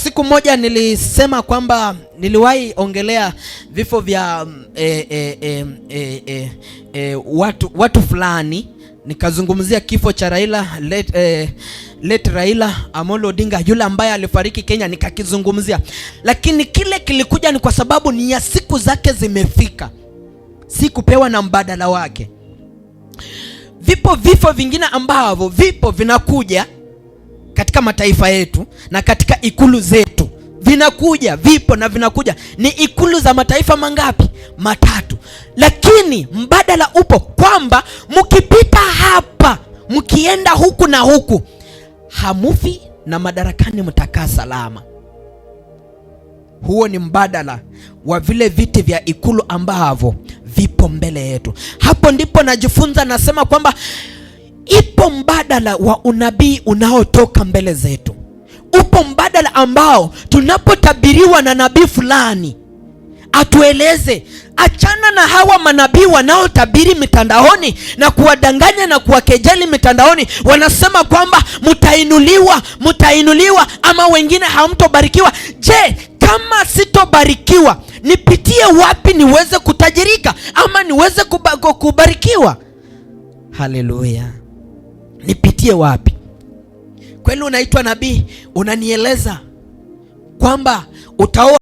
Siku moja nilisema kwamba niliwahi ongelea vifo vya watu fulani, nikazungumzia kifo cha Raila late Raila Amolo Odinga, yule ambaye alifariki Kenya, nikakizungumzia. Lakini kile kilikuja ni kwa sababu ni ya siku zake zimefika, si kupewa na mbadala wake. Vipo vifo vingine ambavyo vipo vinakuja katika mataifa yetu na katika ikulu zetu, vinakuja, vipo na vinakuja. Ni ikulu za mataifa mangapi? Matatu. Lakini mbadala upo kwamba mkipita hapa, mkienda huku na huku, hamufi na madarakani mtakaa salama. Huo ni mbadala wa vile viti vya ikulu ambavyo vipo mbele yetu. Hapo ndipo najifunza, nasema kwamba ipo mbadala wa unabii unaotoka mbele zetu. Upo mbadala ambao tunapotabiriwa na nabii fulani atueleze, achana na hawa manabii wanaotabiri mitandaoni na kuwadanganya na kuwakejeli mitandaoni. Wanasema kwamba mtainuliwa, mtainuliwa, ama wengine hamtobarikiwa. Je, kama sitobarikiwa nipitie wapi niweze kutajirika ama niweze kubarikiwa? Haleluya! Nipitie wapi? Kweli unaitwa nabii, unanieleza kwamba utaoa